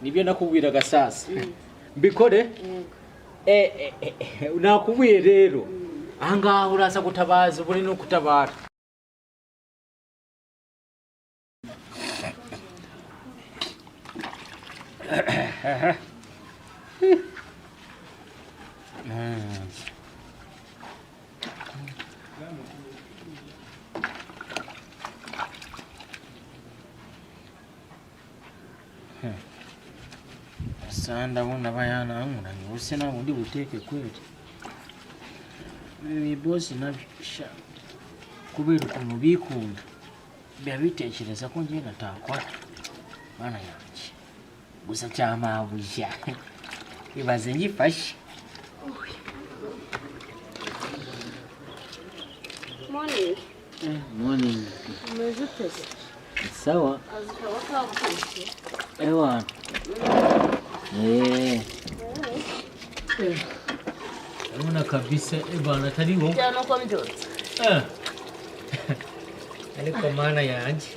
Nibyo nakubwiraga sasa. Mbikore? Yego. Nakubwiye rero. Ahangaha uraza gutabaza ubure no kutabara. Sasa ndabona bayanankuranye ubuse ntabwo ndi buteke kweli. Ibi bosi nabyo sha kubera ukuntu bikunda biba bitekereza ko njye natakora mana yanjye gusa cyamabuja ibaze ngifashe. Morning. Morning. Umeze ute se? Sawa. Akazi kaba kagukoze. Ewa. Urabona kabisa ebana atari wowe. Cyane uko mbyutse. Ariko mana yanjye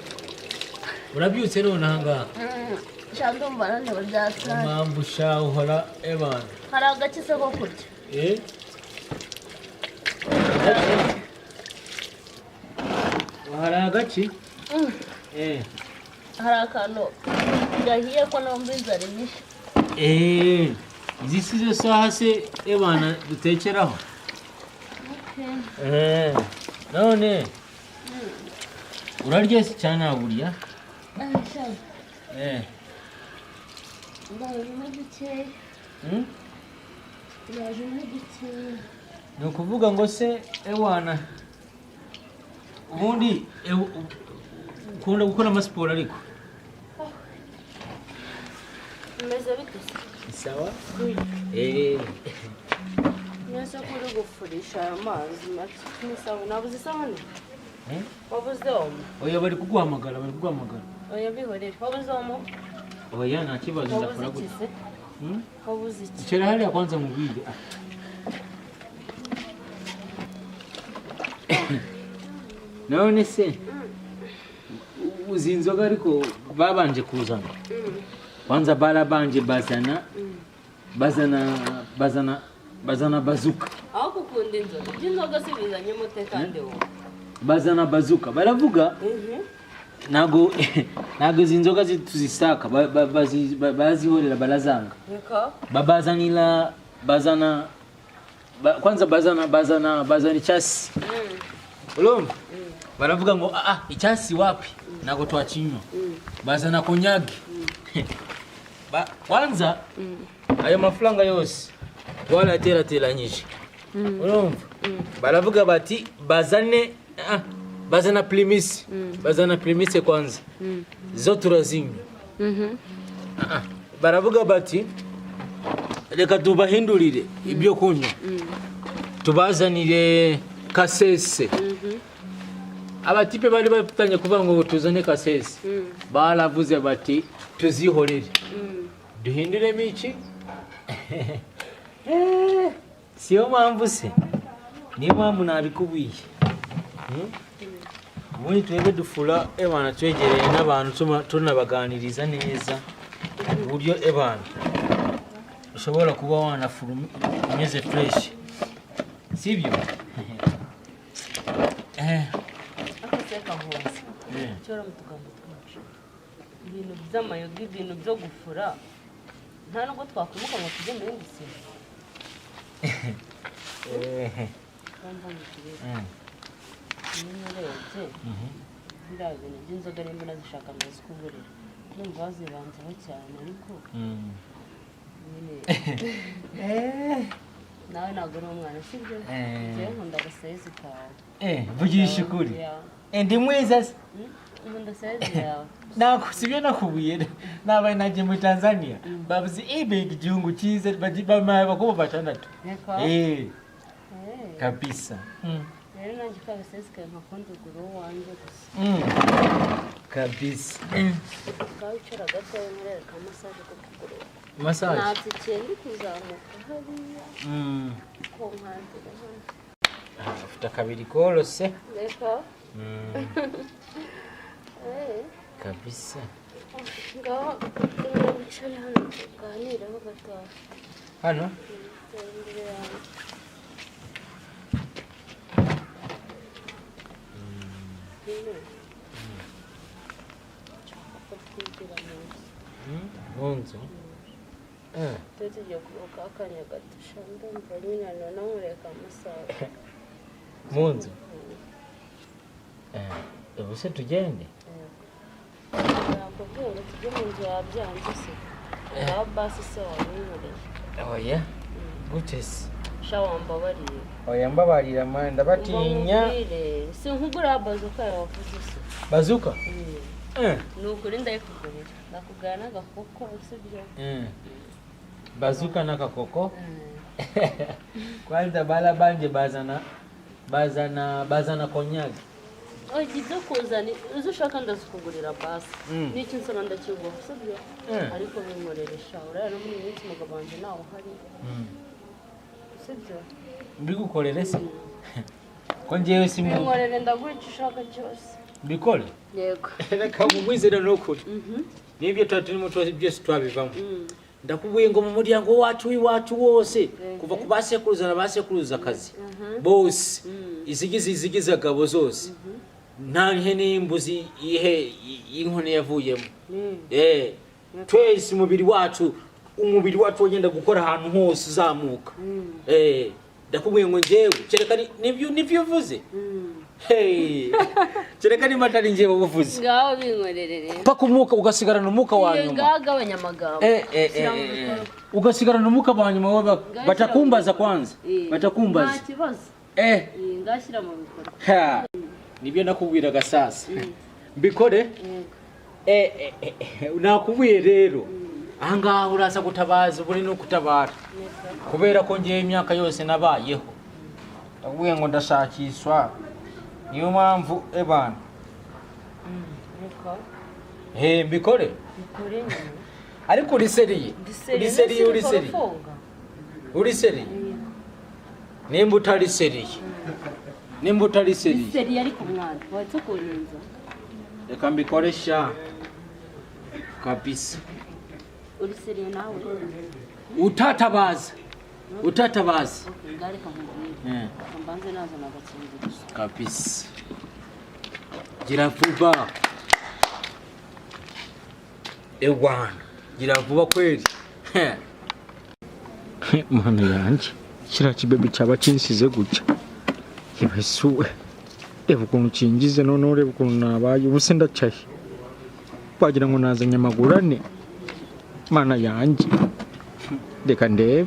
urabyutse none ahangaha? Sha ndumva naniwe byatari. Impamvu sha uhora ebana. Hari agace se ko kurya? Hari agace? Hari akantu gahiye ko numva inzara inyishe. Izi si zo saha se ebana dutekeraho? None urarya se cyane ntabwo urya? Ndajemo dukeya. Ndajemo dukeya. Ni ukuvuga ngo se ewana ubundi ukunda gukora amasiporo ariko? Umeze bite se? Sawa. Mwese ko uri gufurisha aya mazi make n'isabune, wabuze isabune? Wabuze omo? Oya bari kuguhamagara, bari kuguhamagara. Oya bihorere, wabuze omo? Oya nta kibazo Wabuze ndakora iki gutya. se? Wabuze iki? Icara hariya kwanza mubwire. None se uzi inzoga ariko babanje kuzana? Kwanza barabanje bazana bazana bazana bazuka. Aho gukunda inzoga, iby'inzoga si bizanye umute kandi wowe. Bazana bazuka baravuga ntago ntago izi nzoga tuzisaka bazihorera barazanga. Reka. Babazanira bazana kwanza bazana bazana bazana icyasi. Urumva? Baravuga ngo icyasi wapi? Ntago twakinywa. Bazana konyagi. Kwanza ayo mafaranga yose twaraterateranyije. Urumva? Baravuga bati bazane bazana primise. Bazana primise kwanza. Zo turazinywa. Baravuga bati reka tubahindurire ibyo kunywa. Tubazanire kasese. Abatipe bari batangiye kuvuga ngo tuzane kasese. Baravuze bati tuzihorere. Duhinduremo iki? Siyo mpamvu se. Niyo mpamvu nabikubwiye. Ubundi twebwe dufura ebana twegereye n'abantu tunabaganiriza neza uburyo ebana ushobora kuba wanafura umeze fresh. Sibyo? Akaseka hose. Cyora mutugambo twinshi. Ibintu by'amayoga, ibintu byo gufura. Nta nubwo twakwimuka ngo tujye muri ndisi. Bamva mu kirere. Nyine urebye, biriya bintu by'inzoga nimba unazishaka ndazikuburira. Ndumva wazibanzeho cyane ariko nyine nawe ntabwo uri umwana sibyo? Njyewe nkunda agasayizi kawe. Vugisha ukuri. Ndi mwiza se? Nkunda sayizi yawe. Nako sibyo nakubwiye nabaye nagiye muri Tanzania bavuze ibega igihugu cyiza bamaye abakobwa batandatu. Kabisa. Rero nanjye ka gasayizi kawe nkakunda ugura uwanjye gusa. Kabisa. Ngaho icara gatoya nkurereka massage ku kuguru. Massage? Natsikiye ndi kuzamuka hariya. Ku nkandira hano. Ufite akabiri korose. Reka. Kabisa. Ngaho wicare hano tuganireho gatoya. Hano. Dore imbere yawe. Nyine nshaka ko twigira mu nzu. Mu nzu. Tube tugiye kuruhuka akanya gato sha, ndumva nyine nanankureka amasaha. Mu nzu. Ubu se tugende? Nakubwiye ngo tujye mu nzu, wabyanze se? Ngaho basi se wabinkoreye. Oya, gute se? Sha, wambabariye. Oya, mbabarira man, ndabatinya. Mbamubwire si nkugura bazuka yawavuze se? Bazuka. Ni ukuri ndayikugurira, ndakugura n'agakoko, sibyo? Bazuka n'akakoko. Kwanza bala banje bazana bazana bazana konyagi. Oya, ibyo kuzana izo ushaka ndazikugurira basi. N'icyo nsaba ndakiguha, sibyo? Ariko binkorere sha, uriya no muri iyi minsi umugabo wanjye ntawe uhari, sibyo? Mbigukorere se ko njyewe si mu Binkorere, ndaguha icyo ushaka cyose. Mbikore? Yego. Reka nkubwize rero, nukuri n'ibyo tuba turimo twose byose twabivamo. Ndakubwiye ngo mu muryango wacu w'iwacu wose, kuva ku basekuruza na basekuruza akazi bose, izigize agabo zose, nta hene y'imbuzi ihe y'inkone yavuyemo. Twese umubiri wacu wagenda gukora ahantu hose uzamuka. Ndakubwiye ngo njyewe kereka nibyo uvuze. Hey, kereka niba atari njyewe uvuze. Ngaho binkorere rero. Paka umwuka ugasigarana umwuka wa Iyo nyuma. ngaho agabanya amagambo. Shyira mu bikorwa. Ugasigarana umwuka wa nyuma Ngaho shyira mu batakumbaza bikorwa. kwanza. Nta Batakumbaza. kibazo. Ngaho shyira mu bikorwa. Ha, nibyo nakubwiraga sasa, mbikore. Yego. Nakubwiye rero, ahangaha uraza gutabaza uburi no kutabara, kubera ko ngewe imyaka yose nabayeho ndakubwiye ngo ndashakishwa, niyo mpamvu ebana. Reka. Mbikore. Bikore nyine. Ariko uri sérieux? Uri sérieux? Uri sérieux? Ufunga. Uri sérieux? Nimba utari sérieux, nimba utari sérieux. Sérieux, ariko mwana watse kunyenza. Reka mbikore sha, kabisa. Uri sérieux nawe? Utatabaza, utatabaza. Okay, ngaho reka nkubwire. Reka mbanze nazana agakingirizo. Kabisa, gira vuba ewana, gira vuba kweli. Mana yanjye, kiriya kibebi cyaba kinsize gutya ibasuwe! Reba ukuntu kingize noneho, reba ukuntu nabaye ubu se, ndacyahe wagira ngo nazanye amaguru ane. Mana yanjye, reka ndebe.